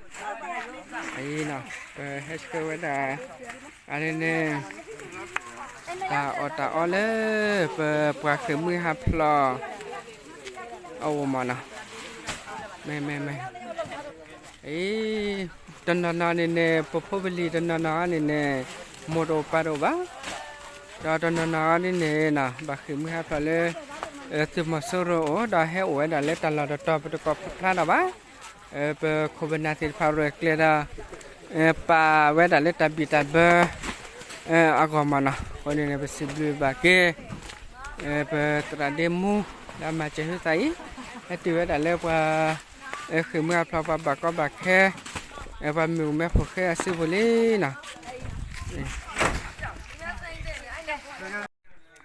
အံၤနီၤ ပဟဲဆှၢဝဲဒၣ် အန့ၣ်န့ၣ် တၢ်အီၣ်တၢ်အီလၢ ပပှၤဃ့ၢ်မှံဟးဖျိး အအိၣ်မးနီၤ မ့ၢ်မ့ၢ်မ့ၢ် အံၤ တနီၤနီၤန့ၣ်န့ၣ် ပဖိပလံၤတနီၤနီၤန့ၣ်န့ၣ် မိၢ်တအိၣ်ပၢ်တအိၣ်ဘၣ် ဒီးတနီၤနီၤန့ၣ်န့ၣ်နီၤ ဘၣ်ဃ့ၢ်မှံဟးဖျိးလၢ သုးမီၤစိရိၤအအိၣ် ဒီးဟဲအိၣ်ဝဲဒၣ်လၢတၢ်လီၢ်တတီၤ ပတကိးဖျါဖျါဒီးဘၣ် ပခိၣ်ပနၢ်သ့ၣ်တဖၣ်ရဲၣ်ကျဲၤဒီး ပာ်ဝဲဒၣ်လၢတၢ်ဘံၣ်တၢ်ဘၢ အဂီၢ်မးနီၤ အဃိန့ၣ်န့ၣ် ပစံးဘျုးဘၣ်က့ၤ ပသရၣ်ဒ့မူ လၢအမၤစၢၤဟုသးအံၤ ဟဲတုၤဝဲဒၣ်လၢပှၤ ဃ့ၢ်မှံဟးဖျိးပှၤဘၣ်ကီဘၣ်ခဲ ပှၤမ့ၢ်အိၣ်မ့ၢ်ဖိဃဲအစုပူၤလံနီၤ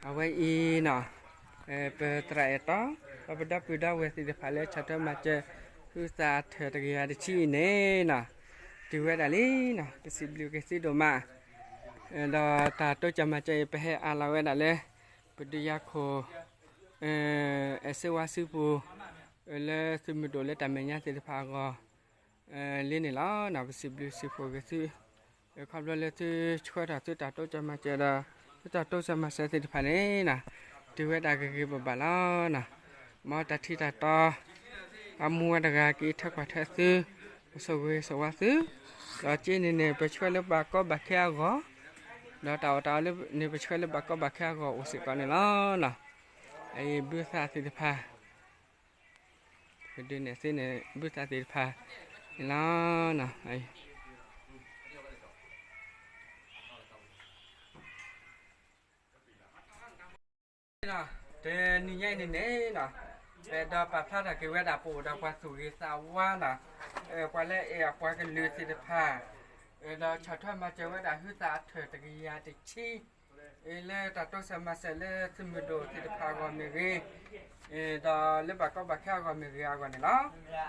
အဝဲအံၤနီၤ ပသရၣ်အဲၣ်တီ ဒီးပဒီပုၢ်ဒီဝဲၢ်သ့ၣ်တဖၣ်လၢဆီၣ်ထွဲမၤစၢၤ ဟုသးအထၢၣ်တကယၤတဆံအံၤန့ၣ်နီၤ တုၤဝဲဒၣ်လံနီၤ ပစံးဘျုးက့ၤသုဒိၣ်မး ဒီးတၢ်တိစၢၤမၤစၢၤအံၤ ပဟဲအါလီၤဝဲဒၣ်လၢ ပဒုးယၤခိၣ် အဲၣ်စ့ဝါစုပူၤ လၢသုးမုၢ်ဒိၣ်လၢတၢ်မဲာ်ညါသ့ၣ်တဖၣ်အဂီၢ် လံန့ၣ်လီၤ. ပစံးဘျုးစံးဖှိၣ်က့ၤသု ခီဖျိလၢသုဆှၢထီၣ်သုတၢ်တိစၢၤမၤစၢၤဒီး သုတၢ်တိစၢၤမၤစၢၤသ့ၣ်တဖၣ်န့ၣ် တုၤဝဲဒၣ်ဂ့ၤဂ့ၤဘၣ်ဘၣ်လီၤ. မ်တၢ်ထံၣ်တၢ်တီ အမူဝဲတဂၤက့ၤထၢကွၢ်ထွဲသု ပဆိၣ်ဂ့ၤဆိၣ်ဝါသု ဒီးက့န့ၣ်န့ၣ် ပဆှၢလၢဘၣ်ကီဘၣ်ခဲအဂီၢ် ဒီးတၢ်အီၣ်တၢ်အီလၢန့ၣ် ပဆှၢလၢဘၣ်ကီဘၣ်ခဲအဂီၢ်အိၣ်စ့ၢ်ကီးန့ၣ်လီၤ. အံၤဘုသၣ်သ့ၣ်တဖၣ် ပဒုးနဲၣ်သ့န့ၣ် ဘုသၣ်သ့ၣ်တဖၣ်န့ၣ်လီၤ. တနံၤညါအံၤန့ၣ်န့ၣ် ပအဲၣ်ဒိးပာ်ဖျါထီၣ်က့ၤဝဲဒၣ်ပအိၣ်ဒီးပှၤသူၣ်ဂ့ၤသးဝါနီၤ, ပှၤလၢအဲၣ်အပှၤကလုာ်သ့ၣ်တဖၣ် ဒီးဆီၣ်ထွဲမၤစၢၤဝဲဒၣ်ဟုသၣ်အထၢၣ်တကယၤတဆံ လၢတၢ်တိစၢၤမၤစၢၤလၢသုးမုၢ်ဒိၣ်သ့ၣ်တဖၣ်အဂီၢ်မ့ၢ်ဂ့ၤ, ဒီးလၢဘၣ်ကီဘၣ်ခဲအဂီၢ်မ့ၢ်ဂ့ၤအဂီၢ်န့ၣ်လီၤ.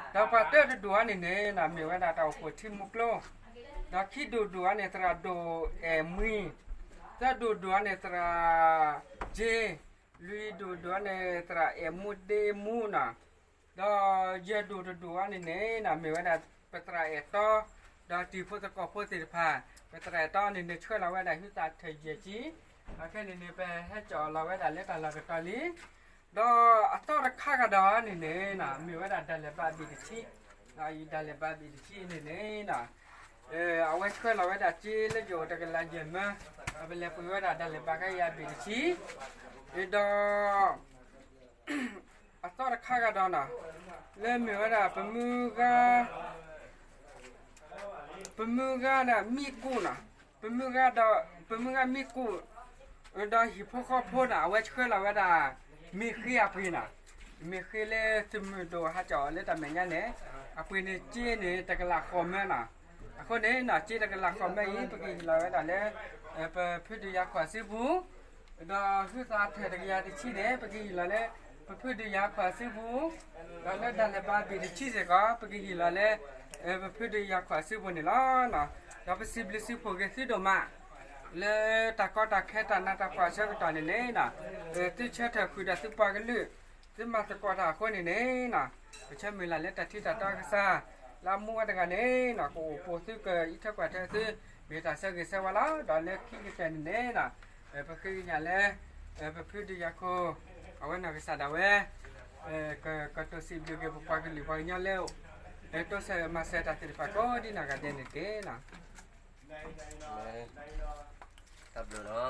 ဒီးပှၤတၢတဒူၣ်အံၤန့ၣ်န့ၣ် မ့ၢ်ဝဲဒၣ်တၢ်အိၣ်ဖှိၣ်ထံမူကျိ, ဒီးခံဒူၣ်ဒူၣ်အံၤန့ၣ် သရၣ်ဒိၣ်အဲၣ်မှံ, သၢဒူၣ်ဒူၣ်အံၤန့ၣ် သရၣ်က့, လွံၢ်ဒူၣ်ဒူၣ်အံၤန့ၣ် သရၣ်အဲၣ်မူဒ့မူနီၤ ဒီးယဲၢ်ဒူၣ်တဒူၣ်အံၤန့ၣ်န့ၣ် မ့ၢ်ဝဲဒၣ်ပသရၣ်အဲၣ်တီ, ဒီးတံၤဖိသကိးဖိသ့ၣ်တဖၣ်, ပသရၣ်အဲၣ်တီန့ၣ်န့ၣ် ဆှၢလီၤဝဲဒၣ်ဟုသၣ်ထၢၣ်ယဲၢ်ဆံ, အခဲန့ၣ်န့ၣ် ပဟဲကၠီၣ်လီၤဝဲဒၣ်လၢတၢ်လီၢ်တတီၤလံ, ဒီးအသီတခါကဒီးန့ၣ်န့ၣ် မ့ၢ်ဝဲဒၣ်ဒၣ်လဲာ်ဘးဘ့ၣ်တဆံ, ဒၣ်လဲာ်ဘးဘ့ၣ်တဆံန့ၣ်န့ၣ် အဝဲဆှၢလီၤဝဲဒၣ်က့လၢယအိၣ်တကလးယဲၢ်မၢ, ဒီးပလဲၤပှ့ၤဝဲဒၣ်ဒၣ်လဲာ်ဘးကယၤဘ့ၣ်တဆံ, ဒီး အသီတခါကဒီးနီၤ, လၢမ့ၢ်ဝဲဒၣ်ပမုၢ်ဂၤ, ပမုၢ်ဂၤဒီးမံကူးနီၤ, ပမုၢ်ဂၤဒီး, ပမုၢ်ဂၤမံကူး, ဒီးဟံၣ်ဖိဃီဖိနီၤ အဝဲဆှၢလီၤဝဲဒၣ် မ့ၢ်ဃ့အပှ့ၤနီၤ, မ့ၢ်ဃ့လၢသုးမုၢ်ဒိၣ်ဟးကၠီၣ်လၢတၢ်မဲာ်ညါန့ၣ်, အပှ့ၤန့ၣ်က့န့ၣ် တကလးဃိးမၢနီၤ, အဃိန့ၣ်နီၤ က့တကလးဃိးမၢအံၤ ပကဟ့ၣ်လီၤဝဲဒၣ်လၢ ပဖုဒုးယၤခွးစုပူၤ, ဒီးဟုသၣ်ထၢၣ်တကယၤတဆံန့ၣ် ပကဟ့ၣ်လီၤလၢ ပဖုဒုးယၤခွးစုပူၤ, ဒီးလၢဒၣ်လဲာ်ဘးဘ့ၣ်တဆံစ့ၢ်ကီး ပကဟ့ၣ်လီၤလၢ ပဖုဒုးယၤခွးစုပူၤန့ၣ်လီၤ. ဒီးပစံးဘျုးစံးဖှိၣ်က့ၤသုဒိၣ်မး လၢတၢ်ကီတၢ်ခဲတၢ်နးတၢ်ဖှီၣ်အဆၢကတီၢ်န့ၣ်န့ၣ်, သုဆၢထၢၣ်ဃုာ်ဒီးသုပှၤကလုာ်, သုမၤသကိးတၢ်အဃိန့ၣ်န့ၣ်, ပဆၢမုၢ်လၢ်လၢတၢ်ထံတၢ်တီကစၢ် လၢအမူဝဲတဂၤန့ၣ် ကအိၣ်ပိာ်သုကအံးထွဲကွၢ်ထွဲသု မ့ၢ်တၢ်ဆၢဂ့ၤဆၢဝါလီၤ. ဒီးလၢခံကတၢၢ်န့ၣ်န့ၣ်, ပဃ့ကညးလၢ ပဖုဒုးယၤခိၣ် အဝဲနီၢ်ကစၢ်ဒၣ်ဝဲ ကတိၤစံးဘျုးက့ၤပပှၤကလုာ်ပှၤကညီလၢ တိစၢၤမၤစၢၤတၢ်သ့ၣ်တဖၣ်ကိးဒ်နီၢ်ဂၤဒဲးန့ၣ်တက့ၢ်. တၢ်ဘျုးနီၤ,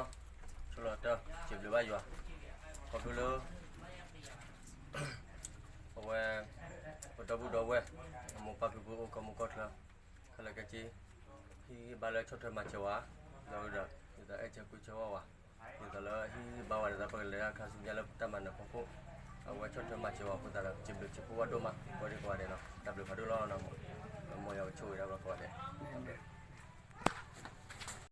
ဆိလီၤတၢ်စံးဘျုးဘၣ်ယွၤ, ခီဖျိလၢ အဝဲ ပဒီပုၢ်ဒီဝဲၢ် အမိၢ်ပၢ်ဖံဖုအိၣ်ကီၢ်မုၢ်ကီၢ်ချၢ ခဲလၢာ်ခဲဆ့ ဟံးဂံၢ်ဘါလၢဆီၣ်ထွဲမၤစၢၤဝဲ, ဒီးဝဲဒီး ဒ်သိးအဲၣ်ဆၢကွံဆၢဝါဝဲ, ဒ်သိးလၢဟံးဂံၢ်ဘါဝဲဒ်သိးပကလဲၤခါဆူညါလၢတၢ်မၤနၢၤဖီခိၣ်, အဝဲဆီၣ်ထွဲမၤစၢၤဝဲအဃိသတးဒီး စံးဘျုးစံးဖှိၣ်ဝဲဒိၣ်မး ကိးဒံကိးဂၤဒဲးနီၤ, တၢ်ဘျုးဖးဒိၣ်လီၤနီၤ, မ်ယွၤကဆိၣ်ဂ့ၤဒၣ်ပှၤကိးဂၤဒဲး, တၢ်ဘျုး